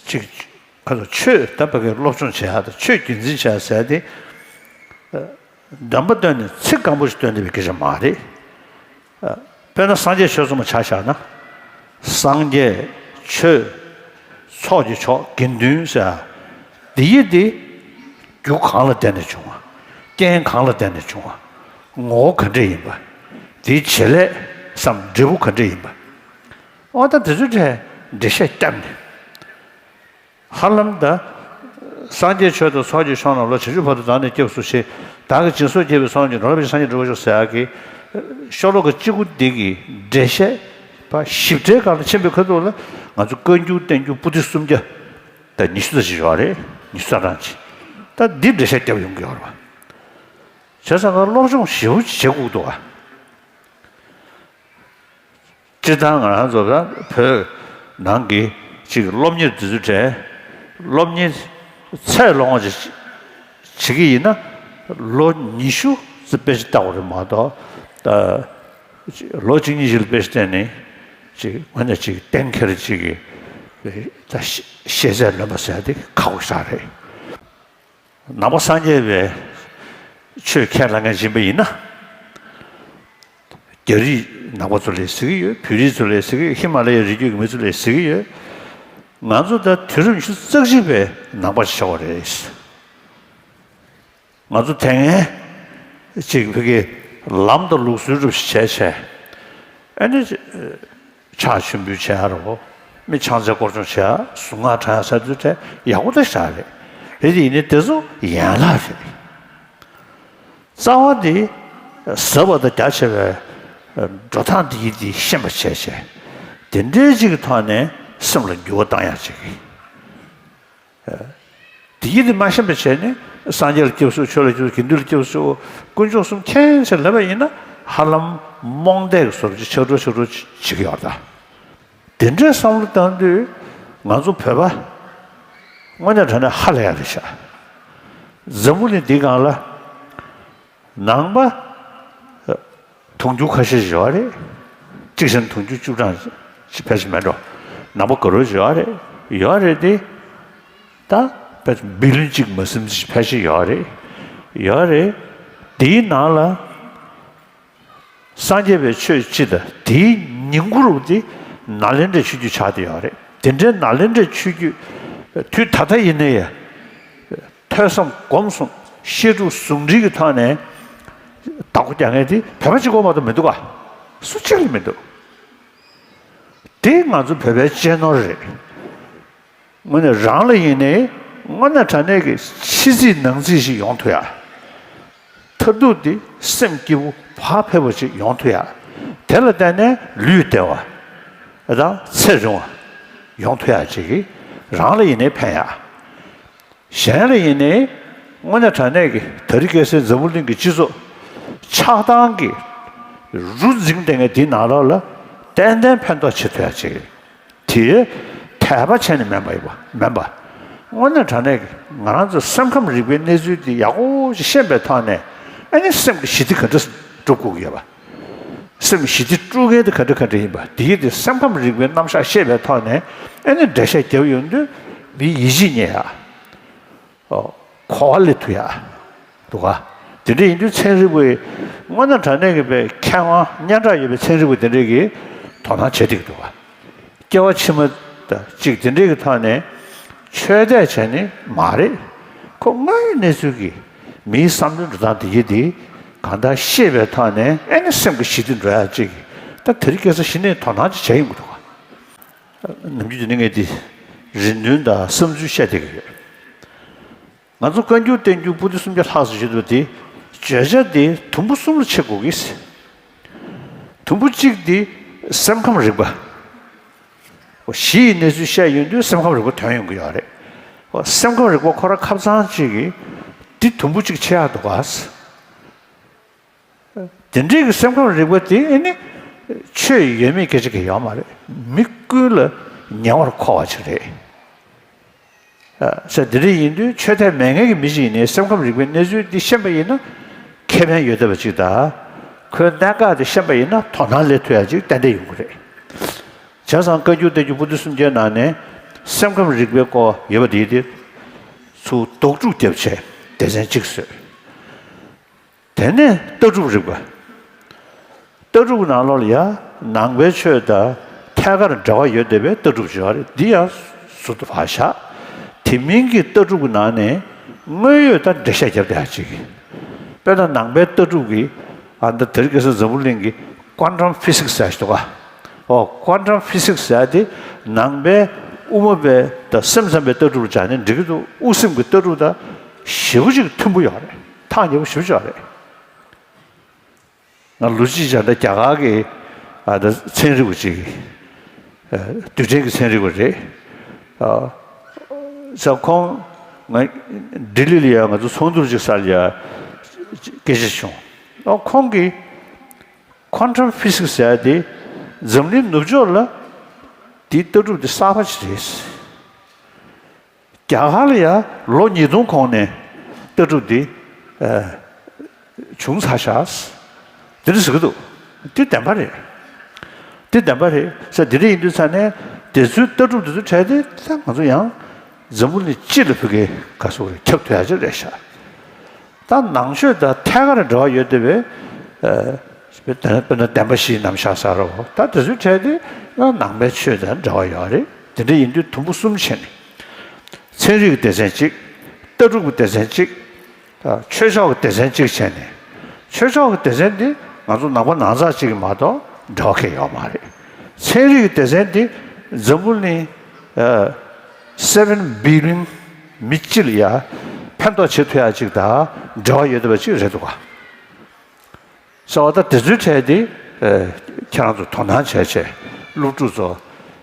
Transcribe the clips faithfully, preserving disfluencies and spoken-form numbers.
ཅིག་ཁ་ཚོ་ཆོས་ད་ཕ་གིར་སློབ་སྦྱོང་བྱེད་ཡག་དང་ཆོས་རྒྱུན་འཛིན་བྱེད་ཡག་ཟེར་ཏེ། འདམ་པ་བཏོན་ནས་ཚིག་སྐམ་པོ་ཞིག་བཏོན་བསྡད་པའི་སྐད་ཆ་མ་རེད། དཔེར་ན་སངས་རྒྱས་ཆོས་གསུམ་པོ་ཆ་བཞག་ན། སངས་རྒྱས། ཆོས། ཚོགས་ཀྱི་མཆོག་དགེ་འདུན་ཟེར། འདི་ཡི་འདི། རྒྱུ་གང་ལ་བརྟེན་ནས་བྱུང་བ། རྐྱེན་གང་ལ་བརྟེན་ནས་བྱུང་བ། ངོ་བོ་ག་འདྲས་ཡིན་པ། དེའི་བྱེད་ལས་སམ་འབྲས་བུ་ག་འདྲས་ཡིན་པ། འོ་ད་དེ་ཚོའི་གྲས་འགྲེལ་བཤད་བརྒྱབ་ནས། ཧ་ལམ་ད། སངས་རྒྱས་ཆོས་དང་ཚོགས་ཀྱི་མཆོག་རྣམས་ལ། བྱང་ཆུབ་བར་དུ་བདག་ནི་སྐྱབས་སུ་མཆི། བདག་གིས་སྦྱིན་སོགས་བགྱིས་པའི་ཚོགས་རྣམས་ཀྱིས། འགྲོ་ལ་ཕན་ཕྱིར་སངས་རྒྱས་འགྲུབ་པར་ཤོག་ཟེར་ཡག་གི་ཤོ་ལོ་ཀ་གཅིག་པུ་འདི་གི་འགྲེལ་བཤད་པ་ཞིབ་ཕྲའི་སྒང་ལ་ཕྱིན་པའི་ཁ་ཐུག་ལ། ང་ཚོ་བཀའ་འགྱུར་བསྟན་འགྱུར་པོ་ཏི་སུམ་བརྒྱ་དང་ཉི་ཤུ་ཙམ་ཞིག་ཡོད་རེད། ཉི་ཤུ་རྩ་གྲངས་ཅིག་ད་འདི་འགྲེལ་བཤད་བརྒྱབ་ཡོང་གི་ཡོད་རེད་བ། བྱས་ཙང་ང་སློབ་སྦྱོང་ཞེ་པོ་ཅིག་བྱེད་དགོས་འདུག་བ། སྤྱིར་བཏང་ང་རང་ཚོ་ད་བོད་ནང་གི་ཅིག་སློབ་གཉེར་དེ་ཚོའི་གྲས། སློབ་གཉེར་ཚད་ལོངས་ཅིག་བྱེད་ཀྱི་ཡིན་ན། ལོ་ཉི་ཤུ་ཙམ་དཔེ་ཆ་ལྟ་དགོས་རེད་མ་གཏོགས། ད་ལོ་གཅིག་གཉིས་ཤིག་ལ་དཔེ་ཆ་བལྟས་ནས་ཅིག་དངོས་གནས་ཅིག་གཏན་འཁེལ་ཅིག་གི་ད་ཤེས་ཚད་ལོན་པ་ཟེར་དེ་ཁག་པོ་ཞེ་དྲག་རེད། ནང་པ་སངས་རྒྱས་པའི་ཆོས་ཁས་བླངས་མཁན་ཡིན་པ་ཡིན་ན། རྒྱ་རིགས་ནང་པ་ཚོ་ལ་ཟེར་གྱི་ཡོད། བོད་རིགས་ཚོ་ལ་ཟེར་གྱི་ཡོད། ཧི་མ་ལ་ཡའི་རི་རྒྱུད་ཀྱི་མི་ཚོ་ལ་ཟེར་གྱི་ཡོད། ང་ཚོ་ད་དུས་རབས་ཉི་ཤུ་རྩ་གཅིག་པའི་ནང་པ་ཞིག་ཆགས་པ་རེད། ང་ཚོ་དེ་སྔའི་ཅིག་ཕ་གི་ལམ་དང་ལུགས་སྲོལ་རུ་བྱས་བྱས། ཨ་ནི། ཕྱག་མཆོད་འབུལ་བྱེད་ཡ་རོ། མི་ཕྱག་འཚལ་སྐོར་སྦྱོང་བྱེད་ཡ། གཟུངས་སྔགས་བགྲང་ཡ་ཟེར་དུས་དེ་ཡག་པོ་ད་ཞེ་དྲག་རེད། རེད་དེ་ཡིན་ནའི་དེ་ཚོ་ཡན་ལག་རེད། རྩ་བ་དེ་ཟབ་པ་དང་རྒྱ་ཆེ་བའི་འགྲོ་སྟངས་དེ་ཡིན་དེ་ཤེས་པ་བྱས་བྱས། དེ་འདྲའི་ཅིག་གི་ཐོག་ནས་སེམས་ལ་འགྱུར་བ་བཏང་ཡ་ཅིག་གི་དེ་ཡིན་དེ་མ་ཤེས་པ་བྱས་ནས་སངས་རྒྱས་ལ་སྐྱབས་སུ་མཆི། ཆོས་ལ་སྐྱབས་སུ་མཆི། དགེ་འདུན་ལ་སྐྱབས་སུ་མཆི། དཀོན་མཆོག་གསུམ་མཁྱེན་ཟེར་ལབ་པ་ཡིན་ན། ཧ་ལམ་རྨོངས་དད་ཀྱི་བཟོ་འདྲ་ཅིག་ཆགས་འགྲོ་ཆགས་འགྲོ་བྱེད་ཀྱི་ཡོད་ད། དེ་འདྲའི་བསམ་བློ་བཏང་དུས་ང་ཚོ་བོད་པ་དངོས་གནས་དྲང་གནས་ཧ་ལས་ཡ་རེད་ཤག་འཛམ་བུ་གླིང་འདིའི་སྒང་ལ་ནང་པ་དུང་ཕྱུར་ཁ་ཤས་ཡོད་རེད། གཅིག་བྱས་ན་དུང་ཕྱུར་བཅུ་གྲངས་ཅིག་ཕལ་ཆེར་མེད་འགྲོ། ནང་པ་དགའ་རོགས་ཡོད་རེད། ཡོད་རེད་དེ། ད་ཕལ་ཆེར་བི་ལི་ཡོན་གཅིག་མ་ཟིན་ཅིག་ཕལ་ཆེར་ཡོད་རེད། ཡོད་རེད། དེའི་ནང་ལ། སངས་རྒྱས་པའི་ཆོས་སྤྱི་དང་དེའི་ཉིང་ཁུ་རུ་དེ་ནཱ་ལེནྡྲའི་ཆོས་བརྒྱུད་ཆགས་བསྡད་ཡོད་རེད། དེ་འདྲའི་ནཱ་ལེནྡྲའི་ཆོས་བརྒྱུད་དུས་ད་ལྟ་ཡིན་ན་ཡང་། ཐོས་བསམ་སྒོམ་གསུམ་བཤད་སྒྲུབ་ཟུང་འབྲེལ་གྱི་ཐོག་ནས་བདག་པོ་རྒྱག་མཁན་དེ་བོད་པ་གཅིག་པོ་མ་གཏོགས་མི་འདུག་ག་སུ་གཅིག་ལས་མི་འདུག་དེ་ང་ཚོ་བོད་པའི་གཅེས་ནོར་རེད། དངོས་གནས་རང་ལ་ཡིན་ནའི་དངོས་གནས་དྲང་གནས་ཀྱི་ཕྱི་རྩིས་ནང་རྩིས་ཤིག་ཡོང་ཐུབ་ཡ། མཐར་ཐུག་དེ་སེམས་སྐྱིད་པོ་བག་ཕེབས་པ་ཅིག་ཡོང་ཐུབ་ཡ། དེ་ལ་བརྟེན་ནས་ལུས་བདེ་བ་དང་ཚེ་རིང་བ་ཡོང་ཐུབ་ཡ་ཅིག་གིས་རང་ལ་ཡིན་ནའི་ཕན་ཡ། གཞན་ལ་ཡིན་ནའི་དངོས་གནས་དྲང་གནས་ཀྱི་དེ་རིང་ཁ་སང་འཛམ་བུ་གླིང་གི་སྤྱི་ཚོགས་ཆགས་སྟངས་ཀྱི་རུ་འཛིངས་བསྡད་མཁན་འདིའི་ནང་ལོགས་ལ་ཏན་ཏན་ཕན་ཐོགས་བྱེད་ཐུབ་ཡ་ཅིག་དེ་དད་པ་བྱས་ནས་མིན་པ་ཡིན་པ་མིན་པ། དངོས་གནས་དྲང་གནས་ཀྱི་ང་རང་ཚོ་སེམས་ཁམས་རིག་པའི་གནས་ཚུལ་འདི་ཡག་པོ་ཞིག་ཤེས་པའི་ཐོག་ནས་ཨ་ནི་སེམས་ཀྱི་ཞི་བདེ་ག་འདྲ་སྒྲུབ་དགོས་ཀྱི་ཡོད་པ། སེམས་ཞི་བདེ་སྤྲོད་མཁན་དེ་ག་འདྲ་ག་འདྲ་ཡིན་པ་འདི་ཡིན་ཏེ་སེམས་ཁམས་རིག་པའི་རྣམ་གཞག་ཤེས་པའི་ཐོག་ནས་ཨ་ནི་འགྲེལ་བཤད་རྒྱབ་ཡོང་དུས་མི་ཡིད་ཆེས་རྙེད་ཡ། ཨོ། གོ་བ་ལེན་ཐུབ་ཡ། འདུག་ག་དེ་འདྲ་ཡིན་དུས་ཚན་རིག་པའི་དངོས་གནས་དྲང་གནས་ཀྱི་པའི་མཁས་དབང་སྙན་གྲགས་ཡོད་པའི་ཚན་རིག་པ་དེ་འདྲས་ཀྱིས་དོ་སྣང་བྱེད་བསྡད་ཀྱི་འདུག་ག་སྐྱེ་བ་ཕྱི་མ་དང་གཅིག་དེ་འདྲས་ཀྱི་ཐོག་ནས་ཆོས་དད་བྱས་ནི་མ་རེད། ཁོ་དངོས་ཡོད་གནས་ཚུལ་གྱི་མིའི་བསམ་བློའི་འགྲོ་སྟངས་དེ་ཡིན་དེ་གང་ལྟར་ཤེས་པའི་ཐོག་ནས་ཨེ་ནི་སེམས་ཀྱི་ཞི་བདེ་འགྲོ་ཡ་གཅིག་གི་ད་དེ་རིང་ཁ་སང་གཞི་ནས་དོ་སྣང་ཅིག་བྱས་ཡོང་གི་འདུག་ག་ནམ་རྒྱུན་དུ་ནི་ངས་འདི་རེ་འདུན་དང་བསམ་ཚུལ་བཤད་བསྡད་ཀྱི་ཡོད། ང་ཚོ་བཀའ་འགྱུར་བསྟན་འགྱུར་པོ་ཏི་སུམ་བརྒྱ་ལྷག་ཙམ་ཡོད་པ་དེ་བརྗོད་བྱ་དེ་དུམ་བུ་གསུམ་ལ་ཕྱེ་དགོས་ཀྱི། དུམ་བུ་གཅིག་དེ་སེམས་ཁམས་རིག་པ། གཞི་ཡི་གནས་ཚུལ་བཤད་ཡོང་དུས་སེམས་ཁམས་རིག་པ་ཐོན་ཡོང་གི་ཡོད་རེད། སེམས་ཁམས་རིག་པ་ཁོ་རང་ཁ་སང་གཅིག་གིས་འདི་དུམ་བུ་གཅིག་ཕྱེ་ཡག་འདུག་ག་དེ་འདྲའི་གི་སེམས་ཁམས་རིག་པ་དེ་ཨེ་ནི་ཆོས་ཡོད་མེད་སྐད་ཆ་གི་ཡོད་མ་རེད། མི་ཀུན་ལ་ཉེ་བར་མཁོ་བ་ཅིག་རེད། ས་དེ་འདྲ་ཡིན་དུས་ཆོས་དད་མེད་མཁན་གྱི་མི་ཞིག་ཡིན་ནའི་སེམས་ཁམས་རིག་པའི་གནས་ཚུལ་འདི་ཤེས་པ་ཡིན་ན་ཁེ་ཕན་ཡོད་བསྡད་པ་ཅིག་དང་། ཁོའི་གནད་འགག་དེ་ཤེས་པ་ཡིན་ན་དོ་སྣང་སླེབས་ཐུབ་ཡ་ཅིག་ཏན་ཏན་ཡོང་གི་རེད། བྱས་ཙང་བཀའ་འགྱུར་བསྟན་འགྱུར་པོ་ཏི་སུམ་བརྒྱའི་ནང་ནས་ སེམས་ཁམས་རིག་པའི་སྐོར་ཡོད་པ་དེ་དེ་ཚུར་ལྡོག་སྒྲུབ་བརྒྱབ་བྱས་སྡེ་ཚན་གཅིག་བཟོས། དེ་ནས་ལྟ་གྲུབ་རིག་པ། ལྟ་གྲུབ་ནང་ལོགས་ལ་ཡང་ནང་པའི་ཆོས་དང་ཐད་ཀར་འབྲེལ་བ་ཡོད་བསྡད་པའི་ལྟ་གྲུབ་ཅིག་ཡོད་རེད། འདི་ཡང་ཟུར་དུ་ཕར་བཞག་དེ་མིན་གྱི་ལྟ་གྲུབ་ཀྱི་ནང་ནས་དངོས་ཡོད་དང་འགྲེལ་བཤད་བརྒྱབ་བསྡད་ཡ་ཅིག་དཔེར་ན་ནང་པའི་ལྟ་གྲུབ་ཀྱི་ཨ་ད་དེ་རིང་ཁ་སང་འཛམ་བུ་གླིང་གི་ཀོན་ཊམ་ཕི་སིག་སི་ཟེར་ཞིག་འདུག་ག་ཨོ་ཀོན་ཊམ་ཕི་སིག་སི་ཟེར་དེ་ནང་པའི་དབུ་མ་པའི་དང་སེམས་ཙམ་པའི་ལྟ་གྲུབ་ལ་སྦྱར་ན་འགྲིག་གི་འདུག་དབུ་སེམས་ཀྱི་ལྟ་གྲུབ་དང་ཞེ་པོ་ཅིག་མཐུན་པོ་ཡོད་རེད། ཐག་ཉེ་པོ་ཞེ་པོ་ཅིག་ཡོད་རེད། ང་ལོ་གཅིག་སྦྱར་ན་རྒྱ་གར་གྱི་ཨ་ད་ཚན་རིག་པ་ཅིག་ཨ་རྡུལ་ཕྲན་གྱི་ཚན་རིག་པ་རེད། ཨ་ས་ཁོང་ང་ལྡི་ལི་ལ་ཡང་ང་ཚོ་ཚོགས་འདུར་ཅིག་སར་ཡ་སྐད་ཆ་བྱུང་། ཨ་ཁོང་གིས་ཀོན་ཊམ་ཕི་སིག་སི་ཟེར་ཡ་དེ་འཛམ་གླིང་ནུབ་ཕྱོགས་ལ་དེའི་ལྟ་གྲུབ་དེ་གསར་པ་ཅིག་རེད། རྒྱ་གར་ལ་ཡང་ལོ་ཉིས་སྟོང་གོང་ནས་ལྟ་གྲུབ་འདི་ཨ་བྱུང་ཚར་ཤག་དེ་འདྲ་ཟེར་གྱི་འདུག་འདི་བདེན་པ་རེད། འདི་བདེན་པ་རེད་ཟེར། འདི་འདྲ་ཡིན་དུས་ཙང་ནས་དེ་ཚོའི་ལྟ་གྲུབ་དེ་ཚོ་བྲལ་ཏེ་ད་ང་ཚོ་ཡང་འཛམ་བུ་གླིང་སྤྱི་ལ་ཕ་གིར་ག་ཚོད་རེད་ཁྱབ་ཐུབ་ཡག་ཅིག་རེད་ཤག་ད་ནང་ཆོས་དང་ཐད་ཀར་འབྲེལ་བ་ཡོད་བསྡད་པའི་ཨ་དཔེར་ན་བདེན་པ་བཞིའི་རྣམ་གཞག་ཟེར་རོ། ད་དེ་ཚོའི་གྲས་དེ་ཡང་ནང་པའི་ཆོས་དང་འབྲེལ་བ་ཡོད་རེད། དེ་འདྲ་ཡིན་དུས་དུམ་བུ་གསུམ་ཕྱེ་ནས། ཚན་རིག་གི་སྡེ་ཚན་གཅིག་ལྟ་གྲུབ་ཀྱི་སྡེ་ཚན་གཅིག་ཆོས་ཕྱོགས་ཀྱི་སྡེ་ཚན་གཅིག་བྱས་ནས། ཆོས་ཕྱོགས་ཀྱི་སྡེ་ཚན་འདི་ང་ཚོ་ནང་པ་ནང་ཚགས་གཅིག་གི་མ་གཏོགས་འབྲེལ་བ་གང་ཡང་ཡོད་མ་རེད། ཚན་རིག་གི་སྡེ་ཚན་འདི་འཛམ་བུ་གླིང་ཨ་སེ་བེན་བི་ལི་ཡོན་མི་སྤྱི་ལ་ཡ་ཕན་ཐོགས་བྱེད་ཐུབ་ཡ་ཅིག་དང་འབྲེལ་བ་ཡོད་བསྡད་པ་ཅིག་རེད་འདུག་ག་ཟེར་བ་ད་དེ་ཚོའི་གྲས་དེ་ཨ་ཁྱེད་རང་ཚོ་དོ་སྣང་བྱས་བྱས་སློབ་ཕྲུག་ཚོ་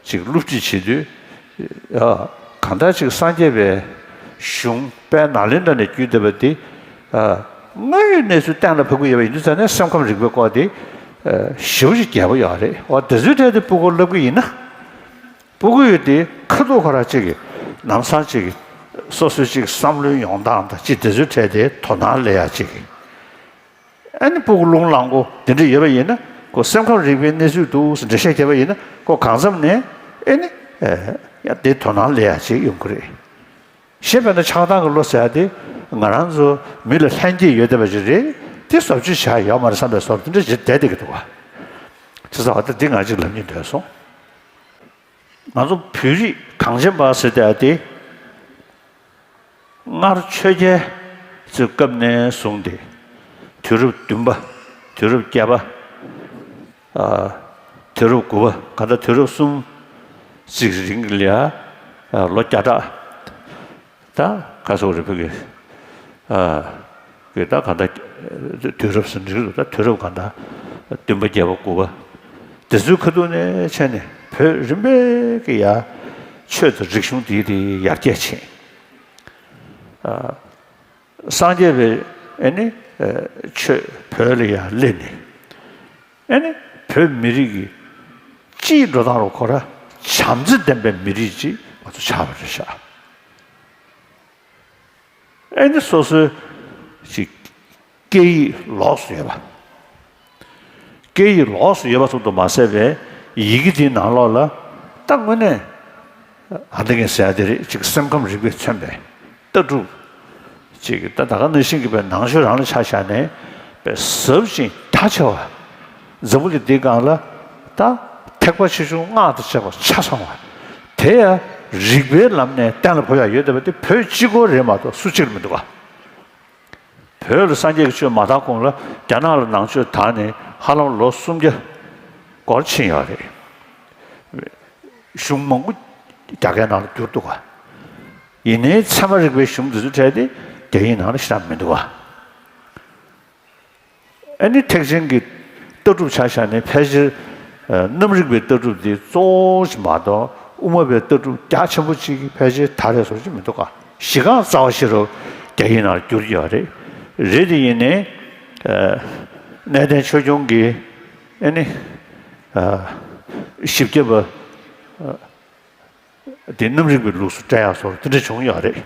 ཅིག་སློབ་ཁྲིད་བྱེད་དུས་ཨ་གང་ལྟར་ཅིག་སངས་རྒྱས་པའི་གཞུང་དཔལ་ནཱ་ལེནྡྲ་ནས་བརྒྱུད་བསྡད་པ་དེ་ཨ་དངོས་ཡོད་གནས་ཚུལ་གཏན་ལ་ཕབ་ཀྱི་ཡོད་པ་ཡིན་དུས་ཙང་ནས་སེམས་ཁམས་རིག་པའི་སྐོར་དེ་ཨ་ཞེ་པོ་ཅིག་རྒྱས་པོ་ཡོད་རེད། འོ་དེ་ཚོའི་གྲས་དེ་སྤུ་གུར་བསླབ་ཀྱི་ཡིན་ན། སྤུ་གུ་ཡོད་དེ་ཁ་ཐུག་ཁོ་རང་གཅིག་གིས་ལམ་སང་གཅིག་གིས་སོ་སོའི་གཅིག་བསམ་བློའི་ཡོང་སྟངས་དང་གཅིག་དེ་ཚོའི་གྲས་དེ་དོ་སྣང་སླེབས་ཡག་གཅིག་གིས། ཨ་ནི་སྤུ་གུ་རླུང་ལངས་པོ་དེ་འདྲ་ཡོད་པ་ཡིན་ན་ཁོ་སེམས་ཁམས་རིག་པའི་གནས་ཚུལ་འདུག་ཟེར་འགྲེལ་བཤད་བརྒྱབ་པ་ཡིན་ན་ཁོ་གང་འཚམ་ནས་ཨ་ནི་ཡ་དེ་དོ་སྣང་སླེབས་ཡག་ཅིག་ཡོང་གི་རེད། གཞན་དཔེར་ན་ཆགས་སྡང་གི་བློ་ཟེར་ཡག་དེ་ང་རང་ཚོ་མི་ལ་ལྷན་སྐྱེས་ཡོད་བསྡད་པ་ཅིག་རེད། དེ་བཟོ་བཅོས་བྱ་ཡག་ཡོད་མ་རེད་བསམ་པའི་བཟོ་འདྲ་དེ་འདྲ་ཅིག་བསྡད་བསྡད་ཀྱི་འདུག་ག་བྱས་ཙང་ད་འདི་ང་གཅིག་ལབ་སྙིང་འདོད་སོང་། ང་ཚོ་བོད་རིགས་གངས་ཅན་པ་ཟེར་བསྡད་ཡག་དེ། སྔར་ཆོས་རྒྱལ་ཚོའི་སྐབས་ནས་བཟུང་སྟེ་དུས་རབས་བདུན་པ། དུས་རབས་བརྒྱད་པ། ཨ་དུས་རབས་དགུ་པ། གང་ལྟར་དུས་རབས་གསུམ་ཅིག་རིང་ལ་ཨ་ལོ་བརྒྱ་ཕྲག་ད་ག་ཚོད་རེད་ཕ་གི་ཨ་གི་ད་གང་ལྟར་དུས་རབས་ཟེར་འགྲིག་འདུག་ད་དུས་རབས་གང་ལྟར་བདུན་པ་བརྒྱད་པ་དགུ་པ་དེ་ཚོའི་ཁ་ཐུག་ནས་བྱས་ནས་བོད་རིམ་པས་ཀྱི་ཡ་ཆོས་དང་རིག་གཞུང་དེ་དེ་ཡར་རྒྱས་ཕྱིན། ཨ། སངས་རྒྱས་པའི་ཨེ་ནི་ཨ་ཆོས་བོད་ལ་ཡང་སླེབས་ནས་ཨེ་ནི་བོད་མི་རིགས་ཀྱི་སྤྱིའི་འགྲོ་སྟངས་རུ་ཁོ་ར་བྱམས་བརྩེ་ལྡན་པའི་མི་རིགས་ཅིག་ང་ཚོ་ཆགས་པ་རེད་ཤག་ཨེ་ནི་སོ་སོའི་ཅིག་སྐད་ཡིག་ལོགས་སུ་ཡོད་པ། སྐད་ཡིག་ལོགས་སུ་ཡོད་པ་ཙམ་དུ་མ་ཟད་པའི་ཡི་གེ་དེའི་ནང་ལོགས་ལ་ད་དངོས་གནས་ཨ་འདི་ངས་ཟེར་ཡ་དེ་རེད། ཅིག་སེམས་ཁམས་རིག་པས་མཚོན་པའི་ལྟ་གྲུབ་ཅིག་ད་ད་ག་ནང་བཞིན་གྱི་པའི་ནང་ཆོས་རང་ལ་ཆ་བཞག་ནས་པའི་ཟབ་ཅིང་རྒྱ་ཆེ་བ། འཛམ་བུ་གླིང་འདིའི་སྒང་ལ་ད་ཐེག་པ་ཆེ་ཆུང་སྔགས་དང་བཅས་པ་ཆ་ཚང་བ། དེ་ཡང་རིག་པའི་ལམ་ནས་གཏན་ལ་ཕབ་ཡ་ཡོད་བསྡད་པ་དེ་བོད་གཅིག་པོ་རེད་མ་གཏོགས་སུ་གཅིག་ལ་མི་འདུག་ག་བོད་ལ་སངས་རྒྱས་ཀྱི་ཆོས་མ་དར་གོང་ལ་རྒྱ་ནག་ལ་ནང་ཆོས་དར་ནས་ཧ་ལམ་ལོ་སུམ་བརྒྱ་སྐོར་ཕྱིན་ཡོད་རེད། གཞུང་མང་པོ་རྒྱ་སྐད་ནང་ལ་བསྒྱུར་འདུག་ག་ཡིན་ནའི་ཚད་མ་རིག་པའི་གཞུང་འདི་ཚོ་འཕྲལ་དེ་རྒྱ་ཡིག་ནང་ལ་ཞེ་དྲག་མི་འདུག་ག་ཨ་ནི་ཐེག་ཆེན་གྱི་ལྟ་གྲུབ་ཆ་བཞག་ནས་ཕལ་ཆེར་ཨ་གནམ་རིག་པའི་ལྟ་གྲུབ་འདི་གཙོ་བོ་ཞིག་མ་གཏོགས་དབུ་མ་པའི་ལྟ་གྲུབ་རྒྱ་ཆེན་པོ་གཅིག་གིས་ཕལ་ཆེར་དར་རེ་བཟོ་གི་མི་འདུག་ག་གཞི་རྐང་རྩ་བ་བཞི་རུ་རྒྱ་ཡིག་ནང་བསྒྱུར་ཡོད་རེད། རེད་དེ་ཡིན་ནའི་ཨ་གནས་བརྟན་ཆོས་སྐྱོང་གིས་ཨ་ནི་ཨ་བཞི་བརྒྱ་པ་ཨ་དེ་གནམ་རིག་པའི་ལུགས་སུ་སྤྲད་ཡག་སོགས་དེ་འདྲ་བྱུང་ཡོད་རེད།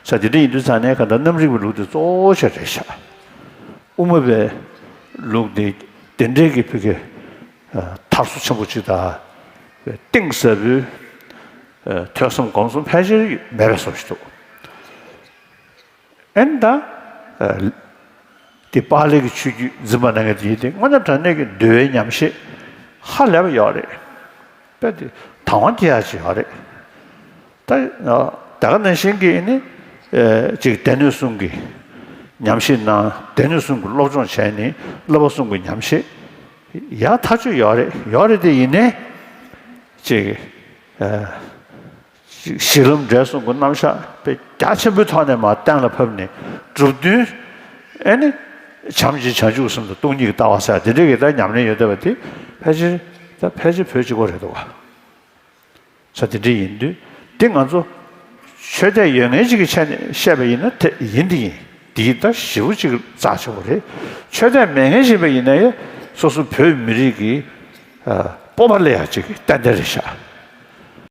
ས་དེ་འདྲ་ཡིན་དུས་ཙང་ནས་ག་འདྲ་གནམ་རིག་པའི་ལུགས་དེ་གཙོ་བོ་ཞིག་རེད་ཤག་དབུ་མ་པའི་ལུགས་དེ་དེ་འདྲའི་གི་ཕ་གི་ཨ་མཐར་སོ་ཆེན་པོ་ཅིག་དང་གཏིང་ཟབ་པོའི་ ཐོས་བསམ་སྒོམ་གསུམ་ཕལ་ཆེར་མེད་པའི་བཟོ་ཞིག་འདུག་ཨེ་ནི་ད། དེ་པཱ་ལི་གི་ཆོས་བརྒྱུད་འཛིན་པ་གནང་མཁན་དེ་ཡིན་ཏེ། དངོས་གནས་དྲང་གནས་ཀྱི་འདུལ་བའི་ཉམས་བཞེས་ཧ་ལས་པ་ཡོད་རེད། དཔེ་དེ་དང་བ་སྐྱེ་ཡག་ཅིག་ཡོད་རེད། ད་ད་ག་ནང་བཞིན་གྱི་ནི་ཅིག་སྡེ་སྣོད་གསུམ་གྱི་ཉམས་བཞེས་གནང་། སྡེ་སྣོད་གསུམ་གྱི་སློབ་སྦྱོང་བྱས་ནས་བསླབ་པ་གསུམ་གྱི་ཉམས་བཞེས་ཡག་ཐག་ཆོད་ཡོད་རེད། ཡོད་རེད་དེ་ཡིན་ནའི་ཅིག་གཞི་ལམ་འབྲས་གསུམ་གྱི་རྣམ་གཞག་དཔེ་རྒྱ་ཆེན་པོའི་ཐོག་ནས་མར་གཏན་ལ་ཕབ་ནས། གྲུབ་དོན་ཨེ་ནི་བྱམས་ཆེན་བྱང་ཆུབ་སེམས་དང་སྟོང་ཉིད་ཀྱི་ལྟ་བ་ཟེར་དེ་འདྲའི་གི་ད་ཉམས་ལེན་ཡོད་བསྡད་པ་དེ་ཕལ་ཆེར་ད་ཕལ་ཆེར་བོད་གཅིག་པོ་རེད་འདུག་བ། ས་དེ་འདྲ་ཡིན་དུས་དེ་ང་ཚོ་ཆོས་དད་ཡོད་མཁན་ཅིག་གི་ཆ་ནས་བཤད་པ་ཡིན་ན་དེ་ཡིན་དེ་ཡིན། དེའི་ད་ཞེ་པོ་ཅིག་རྩ་ཆེན་པོ་རེད། ཆོས་དད་མེད་མཁན་ཞིག་ཡིན་པ་ཡིན་ན་ཡང་སོ་སོ་བོད་མི་རིགས་ཀྱི་ཨ་སྤོབས་པ་སླེབས་ཡག་ཅིག་ཏན་ཏན་རེད་ཤག